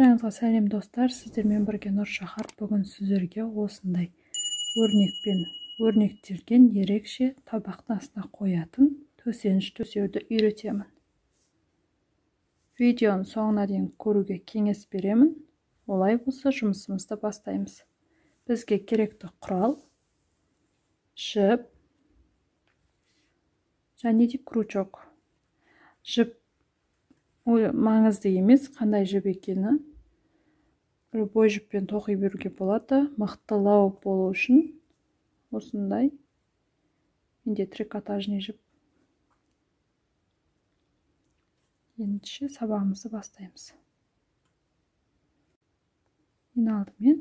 Баршаңызға сәлем достар, сіздермен бірге Нұршахар. Бүгін сіздерге осындай өрнекпен өрнектелген ерекше табақтың астына қоятын төсеніш төсеуді үйретемін. Видеоның соңына дейін көруге кеңес беремін. Олай болса жұмысымызды бастаймыз. Бізге керекті құрал жіп және де крючок. Жіп маңызды емес, қандай жіп екені. Любой жіппен тоқи беруге болады. Мықтылау болу үшін осындай менде трикотажный жіп. Ендеше сабағымызды бастаймыз. Ең алдымен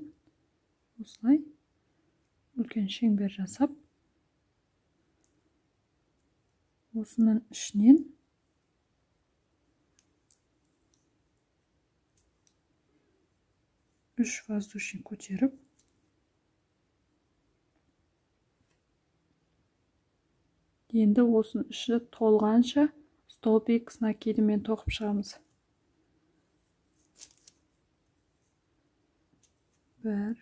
осылай үлкен шеңбер жасап, осының ішінен үш воздушный көтеріп, енді осының іші толғанша столбик с накидімен тоқып шығамыз. 1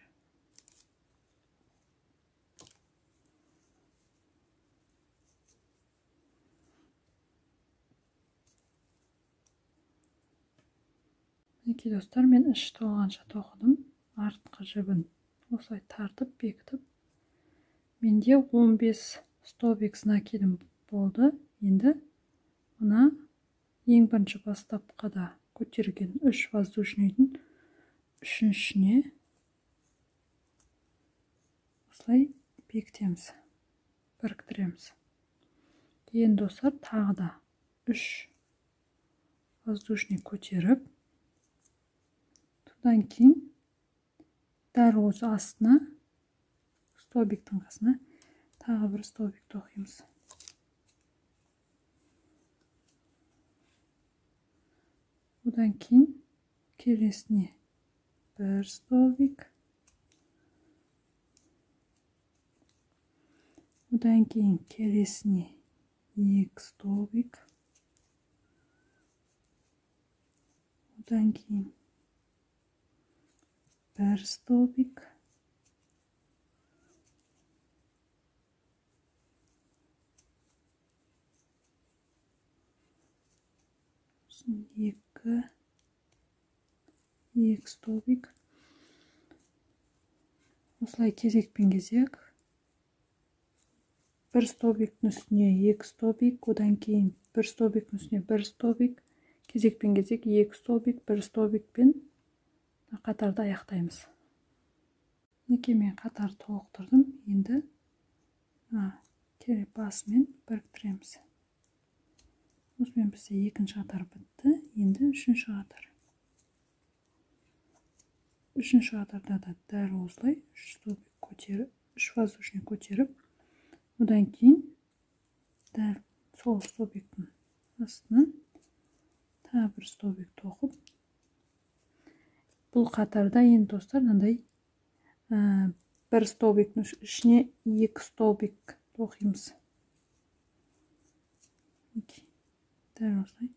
Мінекей достар, мен іші толғанша тоқыдым. Артқы жібін осылай тартып бекітіп, менде 15 столбик с накидом болды. Енді мына ең бірінші бастапқыда көтерген 3 воздушныйдың үшіншісіне осылай бекітеміз, біріктіреміз. Енді достар тағы да 3 воздушный көтеріп, содан кейін дәл осы астына столбиктің қасына тағы бір столбик тоқимыз. Одан кейін келесіне бір столбик, одан кейін келесіне 2 столбик, одан кейін бір столбик, сосын 2 столбик. Осылай кезекпен кезек бір столбиктің үстіне 2 столбик, одан кейін бір столбиктің үстіне бір столбик, кезекпен кезек 2 столбик, бір столбикпен қатарды аяқтаймыз. Мінекей мен қатарды толықтырдым. Енді басымен біріктіреміз. Осымен бізде екінші қатар бітті. Енді үшінші қатар. Үшінші қатарда да дәл осылай 3 столбик көтеріп, 3 воздушный көтеріп, одан кейін дәл сол столбиктің астынан тағы бір столбик тоқып, бұл қатарда енді достар мынандай бір столбиктің ішіне 2 столбик тоқимыз. Дәл осылай.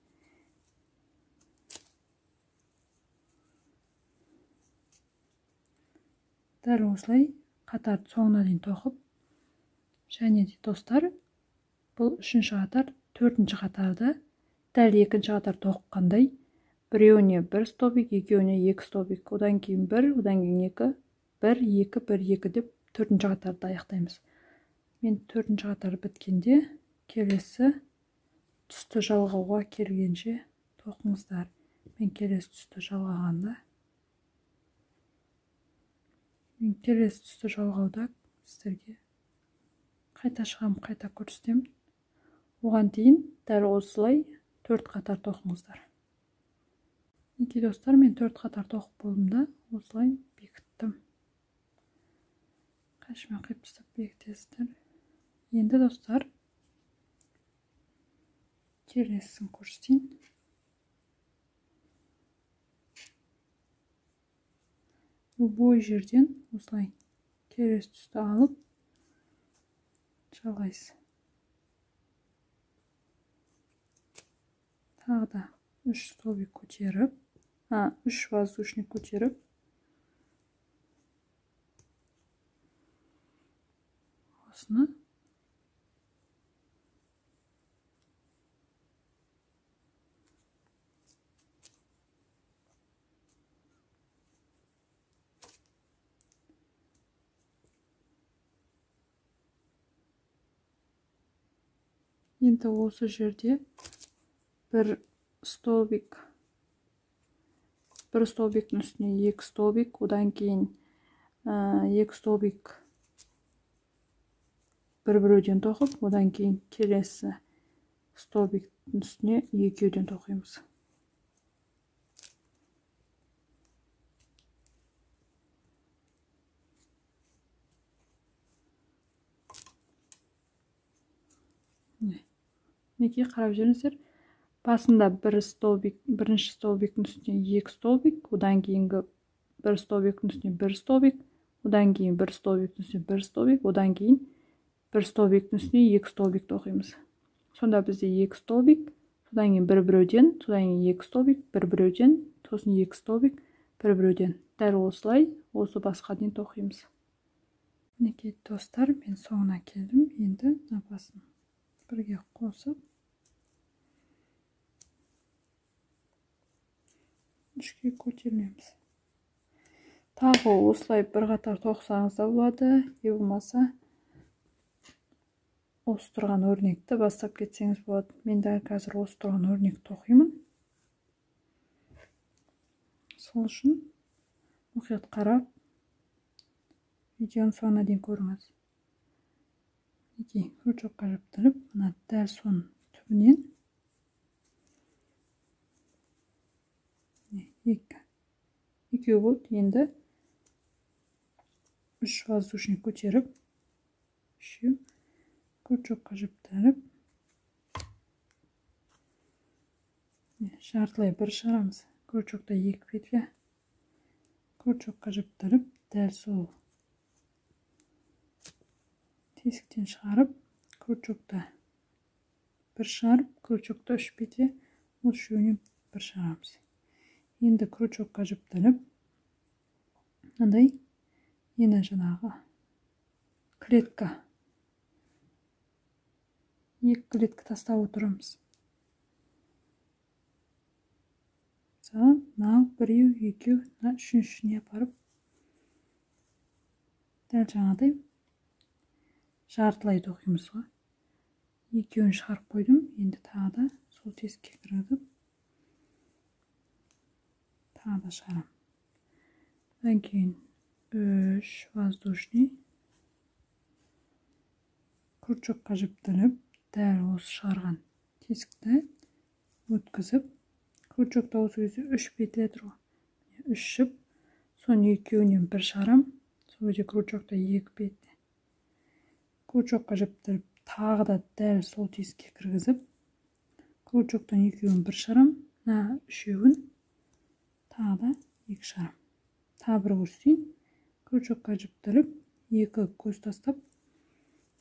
Дәл осылай қатарды соңына дейін тоқып, және де достар бұл үшінші қатар, төртінші қатарда дәл екінші қатар тоққандай біреуіне бір столбик, екеуіне 2 столбик, одан кейін 1, одан кейін 2, 1, 2, 1, 2 деп төртінші қатарды аяқтаймыз. Мен төртінші қатар біткенде келесі түсті жалғауға келгенше тоқыңыздар. Мен келесі түсті жалғағанда, мен келесі түсті жалғауда сіздерге қайта шығамын, қайта көрсетемін. Оған дейін дәл осылай 4 қатар тоқыңыздар. Мінекей достар, мен 4 қатар тоқып болдым да, осылай бекіттім. Қайшымен қиып тастап бекітесіздер. Енді достар, келесісін көрсетейін. Любой жерден осылай келесі түсті алып жалғайсыз. Тағы да 3 столбик көтеріп, Үш воздушный көтеріп, осыны енді осы жерде бір столбик, бір столбиктің үстіне екі столбик, одан кейін екі столбик бір-біреуден тоқып, одан кейін келесі столбиктің үстіне екеуден тоқимыз. Мінекей қарап жүріңіздер. Басында бір столбик, бірінші столбиктің үстіне екі столбик, одан кейінгі бір столбиктің үстіне бір столбик, одан кейін бір столбиктің үстіне бір столбик, одан кейін бір столбиктің үстіне екі столбик тоқимыз. Сонда бізде екі столбик, содан кейін бір біреуден, содан кейін екі столбик, бір біреуден, сосын екі столбик, бір біреуден. Дәл осылай осы басқа дейін тоқимыз. Мінекей достар, мен соңына келдім. Енді мына басын бірге қосып үшке көтерілеміз. Тағы осылай бір қатар тоқсаңыз да болады, не болмаса осы тұрған өрнекті бастап кетсеңіз болады. Мен дәл қазір осы тұрған өрнек тоқимын. Сол үшін мұқият қарап видеоның соңына дейін көріңіз. Мінекей крючокқа жіптіріп, мына дәл соның түбінен екеу болды. Енді үш воздушный көтеріп, үшеу крючокқа жіптіріп, жартылай бір шығарамыз. Крючокта екі петля, крючокқа жіптіріп, дәл сол тесіктен шығарып, крючокта бір шығарып, крючокта үш петля, ол үшеуінен бір шығарамыз. Енді крючокқа жіптіріп, мынандай ені жаңағы клетка, екі клетка тастап отырамыз. Мысалы, мынау біреу, екеу, мына үшіншісіне апарып, дәл жаңағыдай жартылай тоқимыз ғой. Екеуін шығарып қойдым. Енді тағы да сол тесікке кіргізіп, тағы да шығарамын. Одан кейін үш воздушный крючокқа жіптіріп, дәл осы шығарған тесікті өткізіп, крючокта осы кезде үш петля тұр ғой, үш жіп, соның екеуінен бір шығарам. Сол кезде крючокта екі петля. Крючокқа жіптіріп, тағы да дәл сол тесікке кіргізіп, крючоктан екеуін бір шығарам, мына үшеуін тағы да екі шығарам. Тағы бір көрсетейін. Крючокқа жіптіріп, екі көз тастап,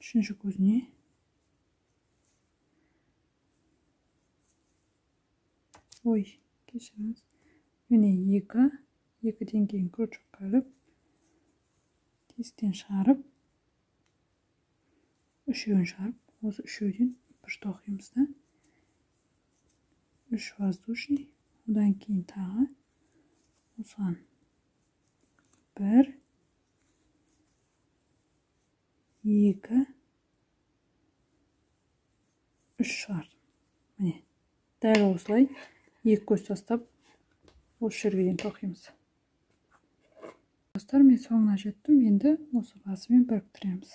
үшінші көзіне ой, кешіріңіз, міне екі, екіден кейін крючокқа іліп, тесіктен шығарып, үшеуін шығарып, осы үшеуден бір тоқимыз да, үш воздушный, одан кейін тағы осыған бір, екі, үш шығардым. Міне, дәл осылай екі көз тастап осы жерге дейін тоқимыз. Достар, мен соңына жеттім. Енді осы басымен біріктіреміз.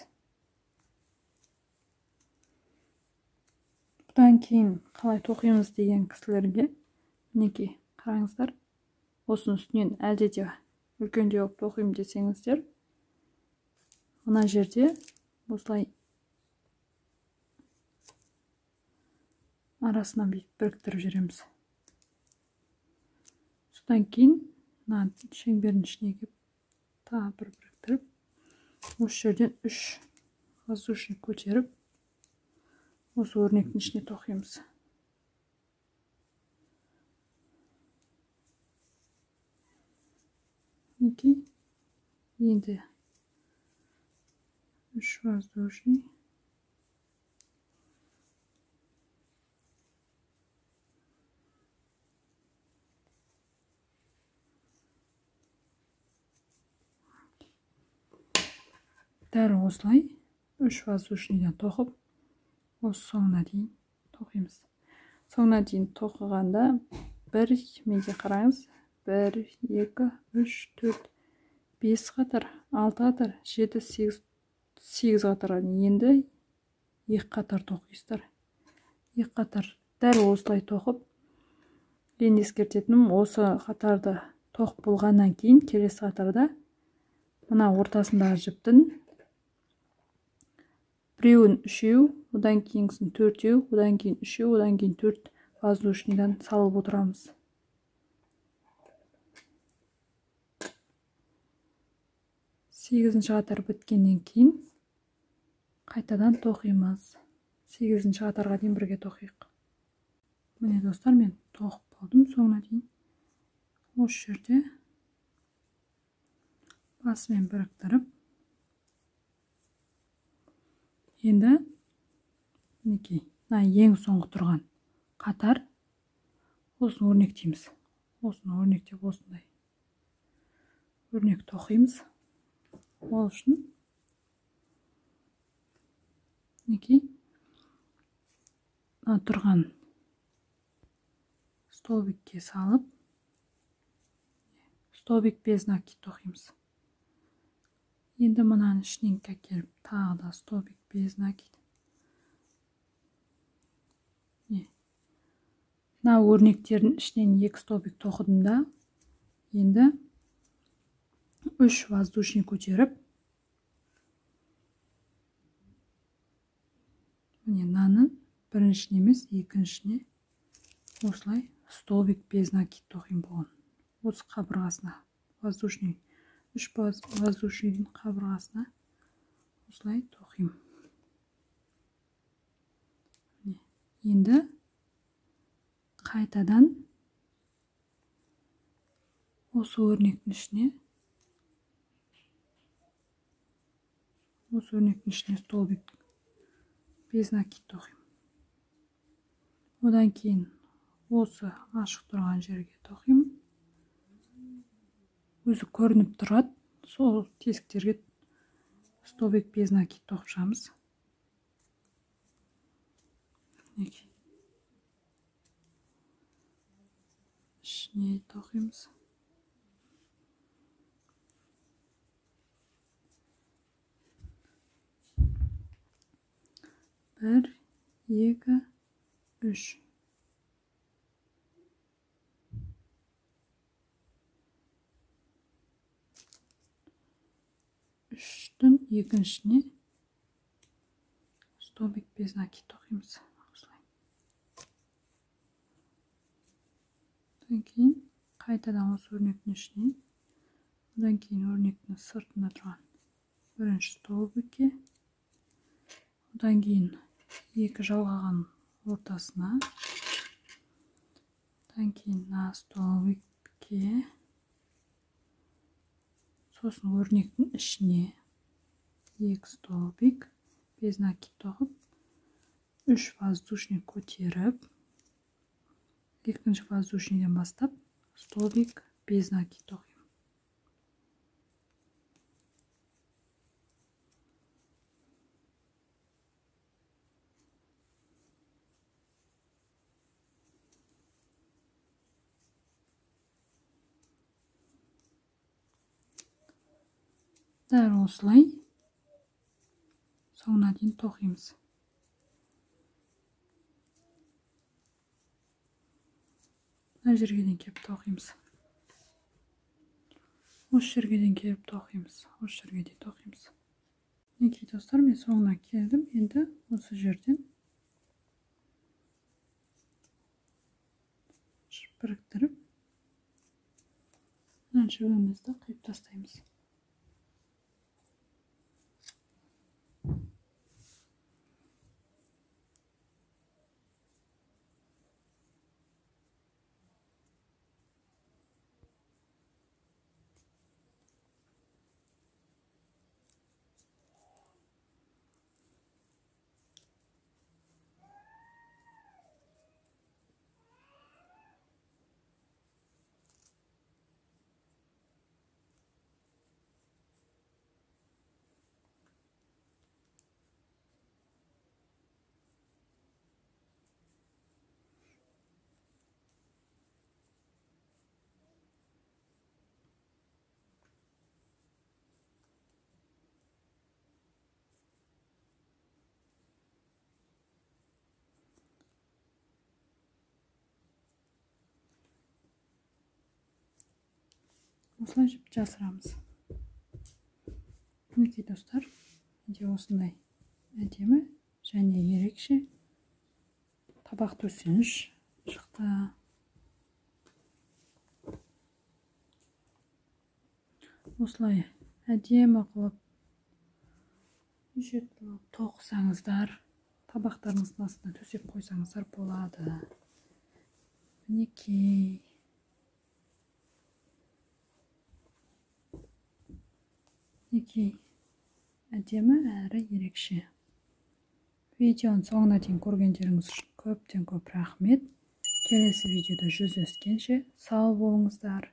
Бұдан кейін қалай тоқимыз деген кісілерге мінекей қараңыздар. Осының үстінен әлде де үлкендеу қылып тоқимын десеңіздер, мына жерде осылай арасынан бүйтіп біріктіріп жібереміз. Содан кейін мына шеңбердің ішіне келіп тағы бір біріктіріп, осы жерден үш воздушный көтеріп, осы өрнектің ішіне тоқимыз. Мінекей, енді 3 воздушный. Дәл осылай 3 воздушныйдан тоқып, осы соңына дейін тоқимыз. Соңына дейін тоқығанда бір, менде қараңыз, 1, 2, 3, 4, 5 қатар, 6 қатар, 7, 8, 8 қатарға енді 2 қатар тоқисыздар. 2 қатар дәл осылай тоқып, енді ескертетінім, осы қатарды тоқып болғаннан кейін келесі қатарда мына ортасындағы жіптің біреуін үшеу, одан кейінгісін төртеу, одан кейін үшеу, одан кейін 4 воздушныйдан салып отырамыз. Сегізінші қатар біткеннен кейін қайтадан тоқимыз. 8-ші қатарға дейін бірге тоқиық. Міне достар, мен тоқып болдым соңына дейін. Осы жерде басымен біріктіріп, енді мінекей мына ең соңғы тұрған қатар осыны өрнектейміз. Осыны өрнектеп осындай өрнек тоқимыз. Ол үшін мінекей мына тұрған столбикке салып, столбик без накид тоқимыз. Енді мынаның ішінен келіп тағы да столбик без накид. Мына өрнектердің ішінен 2 столбик тоқыдым да, енді 3 воздушный көтеріп, міне мынаның біріншісіне емес, екіншісіне осылай столбик без накид тоқимын болған. Осы қабырғасына воздушный 3 воздушныйдың қабырғасына осылай тоқимын. Енді қайтадан осы өрнектің ішіне, осы өрнектің ішіне столбик без накид тоқимын. Одан кейін осы ашық тұрған жерге тоқимын. Өзі көрініп тұрады, сол тесіктерге столбик без накид тоқып шығамыз. Ішіне тоқимыз. 1, 2, 3. Үштің екіншісіне столбик без накид тоқимыз. Осылай. Одан кейін қайтадан осы өрнектің ішіне, одан кейін өрнектің сыртында тұрған бірінші столбикке, одан кейін екі жалғаған ортасына, одан кейін мына столбикке, сосын өрнектің ішіне 2 столбик без накид тоқып, 3 воздушный көтеріп, екінші воздушныйдан бастап столбик без накид тоқимын. Дәл осылай соңына дейін тоқимыз. Мына жерге дейін келіп тоқимыз. Осы жерге дейін келіп тоқимыз. Осы жерге дейін тоқимыз. Мінекей достар, мен соңына келдім. Енді осы жерден біріктіріп, мына жібімізді қиып тастаймыз. Осылай жіп жасырамыз. Мінекей достар, менде осындай әдемі және ерекше табақ төсеніш шықты. Осылай әдемі қылып неше түрлі тоқысаңыздар, табақтарыңыздың астына төсеп қойсаңыздар болады. Мінекей. Мінекей, әдемі әрі ерекше. Видеоның соңына дейін көргендеріңіз үшін көптен көп рахмет. Келесі видеода жүздескенше сау болыңыздар.